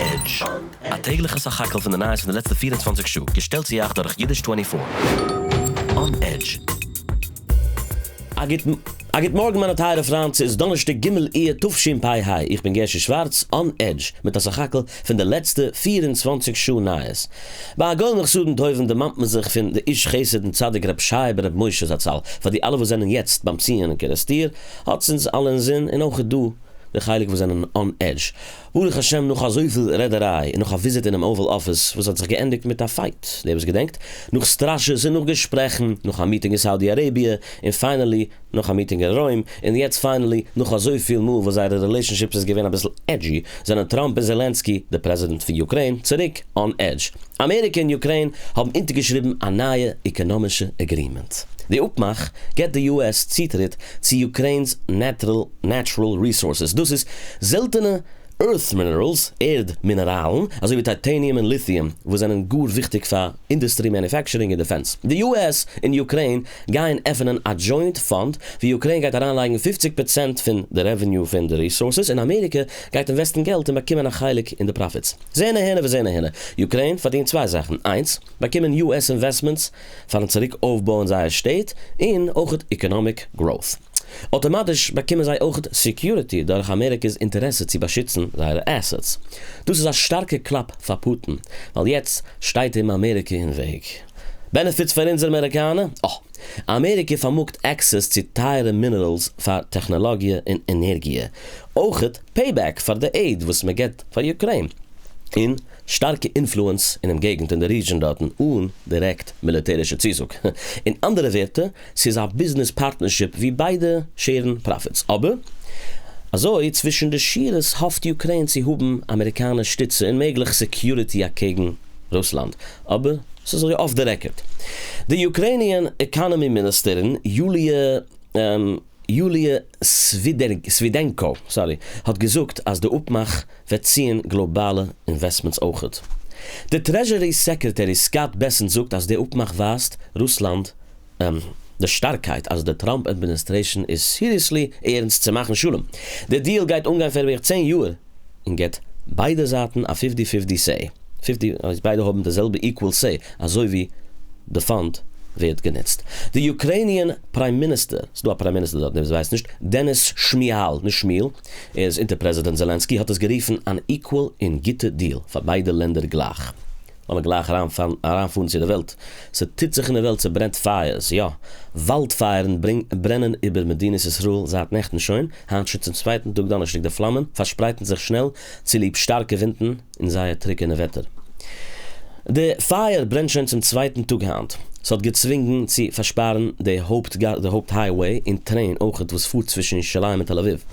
עדזש, א טעגליכע סך הכל פון די נייעס פון די לעצטע 24 שעה, געשטעלט צו אייך דורך אידיש 24. אן עדזש. א גוט מארגן מיינע טייערע פריינט, ס'איז דאנערשטאג ג' אייר תשפ"ה, איך בין גערשי שווארץ, אן עדזש, מיט א סך הכל פון די לעצטע 24 שעה נייעס. ביי הגומל חסדים טובים דערמאנט מען זיך פון די איש חסד און צדיק ר' שייע בר' משה זצל, פאר די אלע וואס זענען יעצט ביים ציון אין קערעסטיר, האטס אונז אלע אינזין און אויך דא די חלק וואס זענען אן עדזש. ברוך השם נאך אזויפיל רעדעריי און נאך א וויזיט אינעם אוועל אפיס וואס האט זיך געענדיגט מיט א פייט, דער וואס געדענקט, נאך סטראשעס און נאך געשפרעכן, נאך א מיטינג אין סאודי אראביע, און finally נאך א מיטינג אין רוים, און יעצט finally נאך אזויפיל מאל וואס זייערע relationships איז געווען אביסל edgy, זענען טראמפ און זעלענסקי, די פרעזידענט פון יוקרעין, צוריק אן עדזש. אמעריקע און יוקרעין האבן אונטערגעשריבן א נייע עקאנאמישע agreement. די אפמאך געבט די US צוטריט צו יוקרעין'ס natural resources, דאס איז זעלטענע earth minerals, ערד מינעראלן, אזוי ווי titanium און lithium, וואס זענען גאר וויכטיג פאר אינדוסטרי manufacturing און defense. די US און יוקרעין גייען עפענען א joint fund ווי יוקרעין גייט אריינלייגן 50% פון די revenue פון די resources און אמעריקע גייט invest ן געלט און באקומען א חלק אין די profits. זה נהנה וזה נהנה. יוקרעין פארדינט צוויי זאכן. איינס, באקומען US investments פארן צוריק אויפבויען זייער state און אויך economic growth. אויטאמאטיש באקומען זיי אויך security דורך אמעריקע'ס אינטערעסע צו באשיצן זייערע assets. דאס איז א שטארקע קלאפ פאר פוטין, ווייל יעצט שטייט אים אמעריקע אין וועג. Benefits פאר אונזער אמעריקאנער? אה, אמעריקע פארמאגט access צו טייערע minerals פאר טעכנאלאגיע און ענערגיע. אויך payback פאר די aid וואס מען געבט פאר יוקרעין. און שטארקע influence אינעם געגנט אין די region דארטן אן דירעקט מיליטערישע צוזאג. אין אנדערע ווערטער, ס'איז א business partnership ווי ביידע share ן profits. אבער, אזוי צווישן די שורות האפט יוקרעין צו האבן אמעריקאנער שטיצע און מעגליך security אקעגן רוסלאנד. אבער ס'איז אזוי off the record. די Ukrainian economy מיניסטערין יוליע יוליע סווידענקא sorry, האט געזאגט אז די אפמאך וועט ציען גלאבאלע investments אויכעט. די Treasury Secretary סקאט בעסענט זאגט אז די אפמאך ווייזט רוסלאנד די שטארקייט אז די טראמפ administration איז seriously ערנסט צו מאכן שלום. די deal גייט אנגיין פאר בערך 10 יאר און געבט ביידע זייטן א 50-50 say. 50, אז ביידע האבן די זעלבע equal say, אזוי ווי די fund ווערט גענוצט. די Ukrainian Prime Minister, ס'דא א Prime Minister דארט, ווער ווייסט נישט, דעניס שמיהאל, נישט שמיל, ער איז אונטער פרעזידענט זעלענסקי, האט עס גערופן אן equal און גוטע deal פאר ביידע לענדער גלייך. לאמיר גלייך אריינפארן אריינפארן צו די וועלט. ס'טוט זיך אין די וועלט, ס'ברענט פייערס, יא. וואלד פייערן ברענען איבער מדינת ישראל זייט נעכטן שוין, היינט שוין צום צווייטן טאג דאנערשטאג די פלאמען פארשפרייטן זיך שנעל צוליב שטארקע ווינטן און זייער טרוקענע וועטער. די פייער ברענט שוין צום צווייטן טאג היינט. ס'האט געצווינגען צו פארשפארן די הויפט די הויפט highway און train אויך וואס פארט צווישן ירושלים און תל אביב.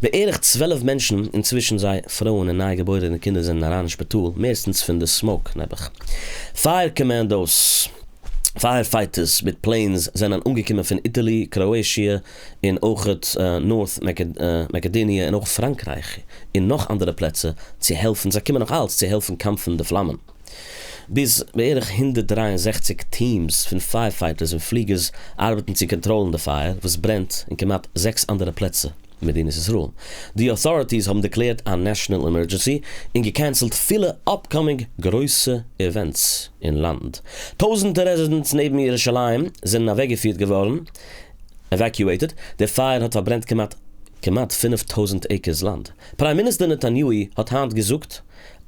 בערך 12 מענטשן, אינצווישן זיי פרויען און ניי געבוירענע קינדער זענען אריין אין שפיטאל, מערסטנס פון די smoke נעבעך. Fire commandos, firefighters מיט planes זענען אנגעקומען פון Italy, קראאטיע און אויך North Macedonia און אויך פראנקרייך און נאך אנדערע פלעצער צו העלפן, זיי קומען נאך אלץ צו העלפן קעמפן די פלאמען. ביז בערך 163 teams פון firefighters און פליגערס ארבעטן צו קאנטראלן די פייער, וואס ברענט אין כמעט זעקס אנדערע פלעצער אין מדינת ישראל. די authorities האבן declared א national emergency און גע cancel ט פילע upcoming גרויסע events אין לאנד. טויזנטער residents נעבן ירושלים זענען אוועקגעפירט געווארן, evacuated. דער פייער האט פארברענט כמעט כמעט 5000 acres לאנד. Prime Minister נתניהו האט היינט געזאגט,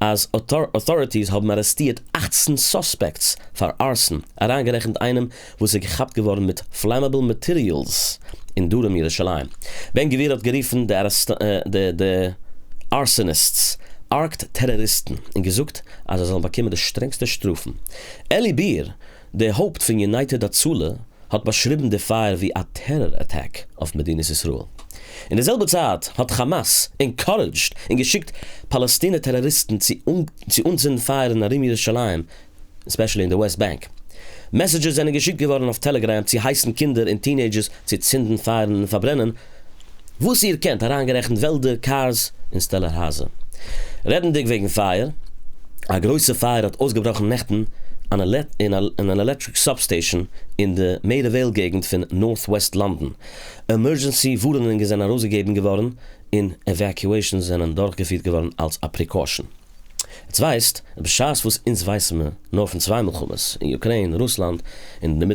אז authorities האבן ארעסטירט 18 suspects פאר arson, אריינגערעכנט איינעם וואס איז געכאפט געווארן מיט flammable materials אין דרום ירושלים. בן גביר האט גערופן די, די, די arsonists, ארקט טעראריסטן, און געזאגט אז זיי זאלן באקומען די שטרענגסטע שטראפן. אלי ביר, דער הויפט פון United הצלה, האט באשריבן די פייער ווי א terror attack אויף מדינת ישראל. אין דער זעלבער צייט האט כאמאס encouraged און געשיקט פאלעסטינער טעראריסטן צו, צו אנצינדן פייערן ארום ירושלים, especially אין די West Bank. Messages זענען געשיקט געווארן אויף טעלעגראם צו הייסן קינדער און teenagers צו צינדן פייערן און פארברענען, וואס איר קענט, אריינגערעכנט וועלדער, cars און סטעלער הייזער. רעדנדיג וועגן פייער, א גרויסע פייער האט אויסגעבראכן נעכטן אין אן electric substation אין די מעידא וועיל געגנט פון North-West לאנדאן. Emergency ווארענונגען זענען ארויסגעגעבן געווארן און evacuations זענען דורכגעפירט געווארן אלס א precaution. עטס ווייסט, בשעת וואס אונז ווייסן מיר נאר פון צוויי מלחמות, אין אוקריין, רוסלאנד, און די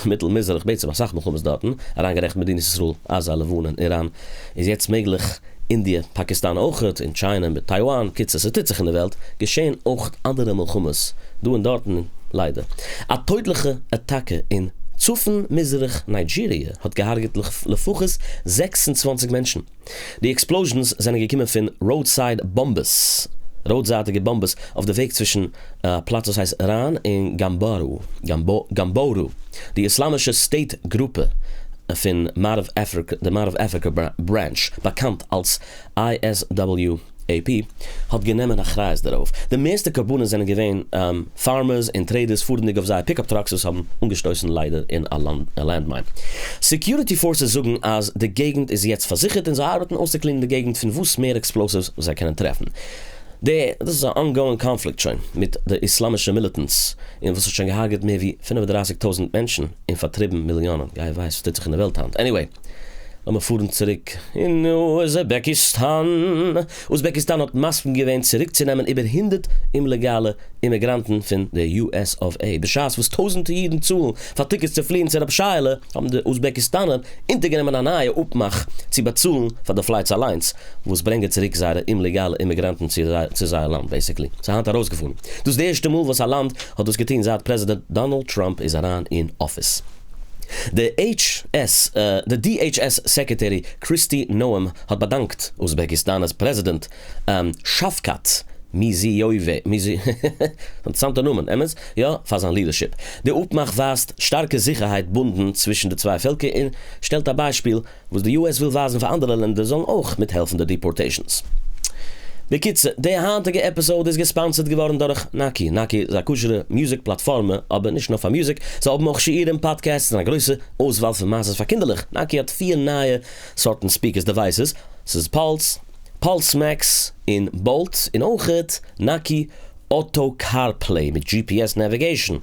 מיטל מזרח, בעצם אסאך מלחמות דארטן, אריינגערעכנט מדינת ישראל, עזה, לבנון, איראן, איז יעצט מעגליך אינדיע, פאקיסטאן אויכעט, און טשיינע מיט טייוואן, קיצור ס'טוט זיך אין די וועלט, געשען אויך אנדערע מלחמות דא און דארטן, ליידער. א טויטליכע אטאקע אין צפון מזרח ניידזשיריע האט געהארגעט לפחות 26 מענטשן. די עקספלאוזשענס זענען געקומען פון ראודסייד באמבעס, ראודזייטיגע באמבעס, אויף די וועג צווישן א פלאץ וואס הייסט ראן און גאמבארו, גאמבאורו, די איסלאמישע סטעיט גרופע פון מערב אפריקע, די מערב אפריקע בראנטש, באקאנט אלס ISWAP, האט גענומען אחריות דערויף. די מערסטע קרבנות זענען געווען פארמערס און טרעידערס פארנדיג אויף זייער פיקאפ טראקס וואס האבן אנגעשטויסן ליידער אין א לענדמיין. סעקיוריטי פארסעס זאגן אז די געגנט איז יעצט פארזיכערט און זיי ארבעטן אויסצוקלינען די געגנט פון וואס מער עקספלאסיווס וואס זיי קענען טרעפן. די דאס איז א אנגאואינג קאנפליקט שוין מיט די איסלאמישע מיליטענטס און וואס האט שוין געהארגעט מער ווי 35 טויזנט מענטשן און פארטריבן מיליאנען. גיי ווייס וואס טוט זיך אין די וועלט היינט. עניוועי. לאמיר פארן צוריק אין אוזבעקיסטאן. אוזבעקיסטאן האט מסכים געווען צוריקצונעמען איבער 100 אומלעגאלע אימיגראנטן פון די יו עס אוו עי. בשעת וואס טויזנטער אידן צאלן פאר טיקעטס צו פליען צו רב שייעלע, האבן די אוזבעקיסטאנער אונטערגענומען א נייע אפמאך צו באצאלן פאר די פלייטס אליינס, וואס ברענגען צוריק זייערע אומלעגאלע אימיגראנטן צו זייער לאנד בעיסיקלי. ס'איז היינט ארויסגעפארן. דאס איז די ערשטע מאל וואס א לאנד האט דאס געטון זייט פרעזידענט דאנאלד טראמפ איז אריין אין אפיס. די HS, די DHS סעקרעטערי קריסטי נאועם האט באדאנקט אוזבעקיסטאנער'ס פרעזידענט שאווקאט מירזיאיעוו, אינטערעסאנטע נאמען, אמת? יא, פאר זיין לידערשיפ. די אפמאך ווייזט שטארקע זיכערהייט בונדן צווישן די צוויי פעלקער און שטעלט א ביישפיל וואס די US וויל ווייזן פאר אנדערע לענדער זאלן אויך מיטהעלפן די דעפארטעישאנס. בקיצור, די היינטיגע עפיסאוד איז געספאנסערט געווארן דורך נאקי. נאקי איז א כשר'ע מוזיק פלאטפארמע, אבער נישט נאר פאר מוזיק, זיי האבן אויך שיעורים, פאדקעסטס און א גרויסע אויסוואל פון מעשיות פאר קינדערלעך. נאקי האט פיר נייע סארטן ספיקערס דעווייסעס, ס'איז פאלס, פאלס מעקס און באלט, און אויכעט נאקי אוטא קארפלעי מיט GPS נעוויגעישאן.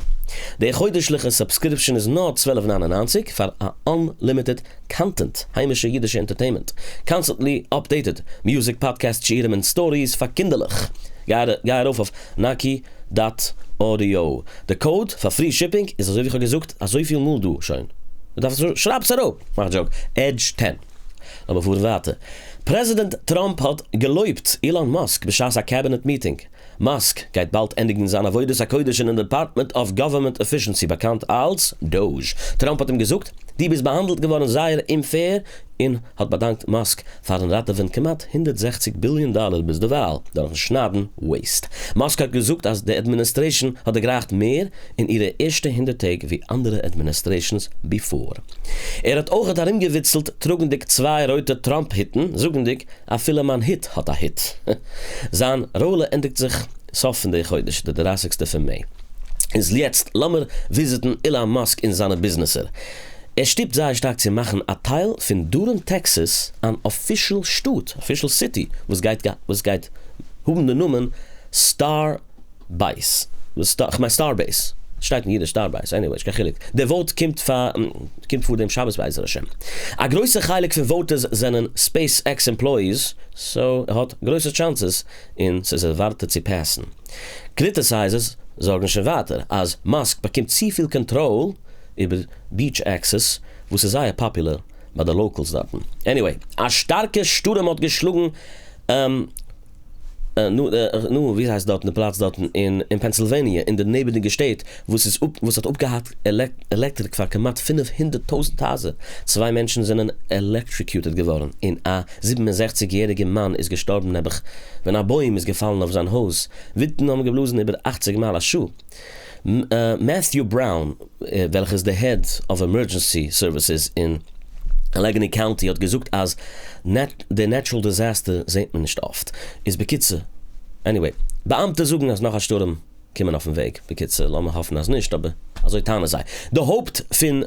די חודש'ליכע סובסקריפשאן איז נאר 12.99 פאר א אנלימיטעד קאנטענט, היימישע אידישע ענטערטעינמענט, קאנסטענטלי אפדעיטעד, מוזיק, פאדקעסט, שיעורים און סטאריס פאר קינדערלעך. גיי ארויף אויף naki.audio. די קאוד פאר פרי שיפינג איז אזוי ווי איך האב געזאגט אזויפיל מאל דא שוין. מ'דארף שרייבטס אראפ. מאך א דזשאוק. Edge 10. לאמיר פארן ווייטער. פרעזידענט טראמפ האט געלויבט אילאן מאסק בשעת א קעבינעט מיטינג. מאסק גייט באלד ענדיגן זיין עבודת הקודש אין דעפארטמענט אוו גאווערמענט עפישענסי באקאנט אלס דאוזש. טראמפ האט אים געזאגט, דו ביסט באהאנדלט געווארן זייער אומפעיר און האט באדאנקט מאסק פארן ראטעווען כמעט 160 ביליאן דאלאר ביז דערווייל דורכן שניידן וועיסט. מאסק האט געזאגט אז די אדמיניסטרעישאן האט דערגרייכט מער אין אירע ערשטע 100 טעג ווי אנדערע אדמיניסטרעישאנס ביפאר. ער האט אויך ארומגעוויצלט טראגנדיג צוויי רויטע טראמפ היטן, זאגנדיג אפילו מיין היט האט א היט. זיין ראלע ענדיגט זיך סוף פון די חודש, די 30סטע פון מאי. איז יעצט לאמיר וויזיטן אילאן מאסק אין זיינע ביזנעסער. ער שטופט זייער שטארק צו מאכן א טייל פון דרום טעקסאס אן אפישעל שטאט, אפישעל סיטי, וואס גייט וואס גייט האבן די נאמען סטאר בייס. כ'מיין סטאר בעיס. שטייט אין אידיש סטאר בייס. עניוועי, נישט קיין חילוק. די וואוט קומט פאר קומט פאר דעם שבת בעזר השם. א גרויסע חלק פון וואוטערס זענען ספעיס עקס עמפלויאיס, סאו ער האט גרויסע טשאנסעס און ס'איז ערווארטעט צו פעסן. קריטיסייזערס זאגן שוין ווייטער אז מאסק באקומט צופיל קאנטראל איבער ביטש עקסעס וואס איז זייער פאפולער ביי די לאקעלס דארטן. עניוועי, א שטארקע שטורעם האט געשלאגן נו, נו, ווי הייסט דארטן די פלאץ דארטן אין אין פענסילוועניע אין די נעבענדיגע שטעט וואס איז אפ וואס האט אפגעהאקט עלעקטריק פאר כמעט 500,000 הייזער. צוויי מענטשן זענען עלעקטריקיוטעד געווארן און א 67 יעריגע מאן איז געשטארבן נעבעך ווען א בוים איז געפאלן אויף זיין הויז. ווינטן האבן געבלאזן איבער 80 מייל א שעה. מעטיו בראון, וועלכער איז די העד אוו עמערדזשענסי סערוויסעס אין אלעגעני קאונטי האט געזאגט אז די נעטשרעל דיזעסטער זעט מען נישט אפט. איז בקיצור, עניוועי, באאמטע זאגן אז נאך א שטורעם קומען אויפן וועג. בקיצור, לאמיר האפן אז נישט, אבער אזוי טענה'ן זיי. די הויפט פון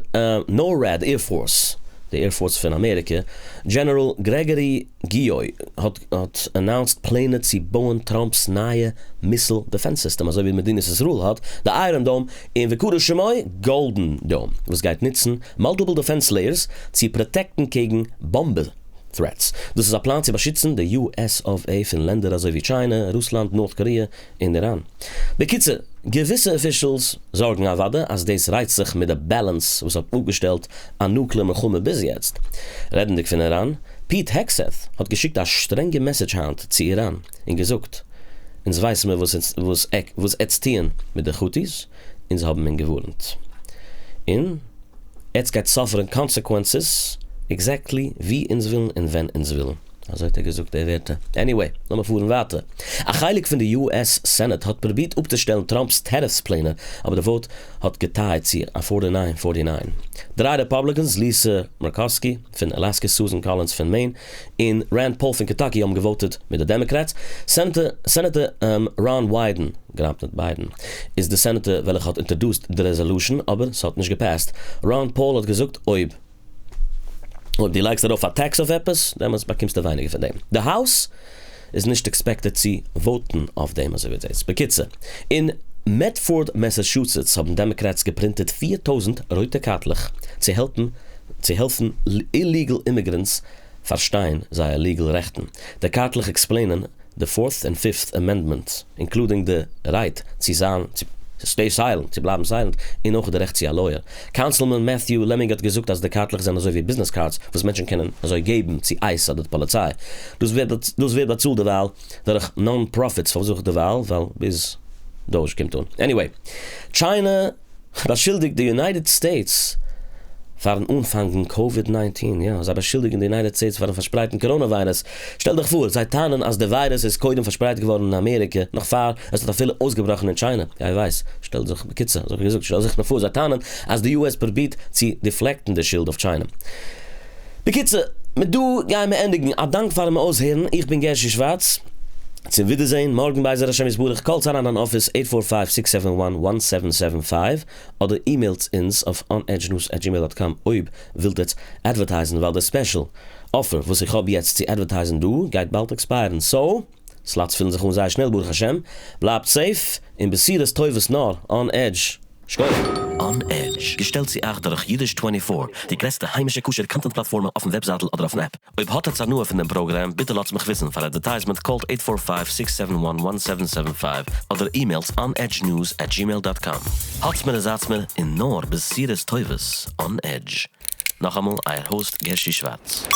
NORAD עיר פארס, די עיר פארס פון אמעריקע, דזשענעראל גרעגארי גיוי האט האט אנאונסד פלענער צו בויען טראמפ'ס נייע מיסיל דעפענס סיסטעם אזוי ווי מדינת ישראל האט די אייראן דאום און ויקרא שמו גאלדן דאום וואס גייט נוצן מאלטיפל דעפענס לעיערס צו פראטעקטן קעגן באמבע. Threats. דאס איז א פלאן צו באשיצן די יו עס אוו עי פון לענדער אזוי ווי טשיינע, רוסלאנד, נארט קאריע, און איראן. בקיצור, געוויסע אפישעלס זארגן אוודאי אז דאס רייצט זיך מיט די באלאנס וואס האט אפגעשטעלט א נוקלער מלחמה ביז יעצט. רעדנדיג פון איראן, פיט העגסעט האט געשיקט א שטרענגע מעסעדזש היינט צו איראן און געזאגט, אונז ווייסן מיר וואס עטץ טוען מיט די חוטיס, אונז האבן ענק געווארנט. און עטץ גייט סאפערן קאנסעקווענסעס עקזעקטלי ווי אונז ווילן און ווען אונז ווילן. אזוי האט ער געזאגט די ווערטער. עניוועי, לאמיר פארן ווייטער. א חלק פון די יו עס סענאט האט פרובירט אפצושטעלן טראמפ'ס טעריפס פלענער, אבער די וואוט האט געטייט צו א פארטי ניין פארטי ניין. דריי רעפאבליקענס, ליסע מורקאוסקי פון אלאסקע, סוזען קאלינס פון מעין, און רענד פאול פון קענטאקי האבן געוואוטעד מיט די דעמאקרעטס. סענאטאר ראן וויידען, געריימט מיט ביידען, איז די סענאטאר וועלכע האט אינטראדוסט די רעזאלושען, אבער ס'האט נישט געפעסט. ראן פאול האט געזאגט אויב אויב דו לייגסט ארויף א טעקס אויף עפעס, דעמאלטס באקומסטו ווייניגער פון דעם. די האוז איז נישט עקספעקטעד צו וואוטן אויף דעם אזוי ווי עס איז. בקיצור, אין מעדפארד מעסעטשוסעטס האבן דעמאקרעטס געפרינטעד 4000 רויטע קארטלעך צו העלפן צו העלפן איליגעל אימיגרענטס פארשטיין זייער ליגעל רעכטן. די קארטלעך עקספלעינען די Fourth and Fifth Amendment, including די right צו זיין, צו stay silent, צו בלייבן silent, און אויך די רעכט צו א לויער. Councilman Matthew Leming האט געזאגט אז די קארטלעך זענען אזוי ווי business cards וואס מענטשן קענען אזוי געבן צו ICE אדער די פאליציי. דאס ווערט דאס ווערט באצאלט דערווייל דורך non-profits, פארוואס זאג איך דערווייל? ווייל ביז DOGE קומט אן. Anyway, טשיינע באשולדיגט די יונייטעד סטעיטס פארן אנפאנגן קאוויד-19. יא, זיי באשולדיגן די יונייטעד סטעיטס פארן פארשפרייטן קאראנע וויירוס. שטעל דיך פאר, זיי טענה'ן אז די וויירוס איז קודם פארשפרייט געווארן אין אמעריקע, נאך פאר עס האט אפילו אויסגעבראכן אין טשיינע. גיי ווייס. שטעל זיך, בקיצור, אזוי האב איך געזאגט, שטעל זיך נאר פאר, זיי טענה'ן אז די יו עס פרובירט צו דיפלעקטן די שולד אויף טשיינע. בקיצור, מיט דא גייען מיר ענדיגן. א דאנק פארן מיר אויסהערן. איך בין גערשי שווארץ. צום ווידערזעהן מארגן בעזר השם יתברך. קאלטס אריין אין אפיס 845-671-1775 אדער אימעילטס אונז אויף onedgenews@gmail.com אויב ווילט עטס אדווערטייזן, ווייל די special offer וואס איך האב יעצט צו אדווערטייזן דא גייט באלד עקספייערן. So, slots פילן זיך אן זייער שנעל ברוך השם. בלייבט safe און בשורות טובות נאר On Edge. שכוח. On Edge, געשטעלט צו אייך דורך Yiddish 24, די גרעסטע היימישע כשר content פלאטפארמע אויפן וועבזייטל אדער אויפן app. אויב האט עטס הנאה פון דעם פראגראם, ביטע לאזט מיך וויסן. פאר advertisement callט 845-671-1775 אדער אימעילטס onedgenews@gmail.com. האטס מיר, זייטס מיר און נאר בשורות טובות On Edge. נאכאמאל, אייער host גערשי שווארץ.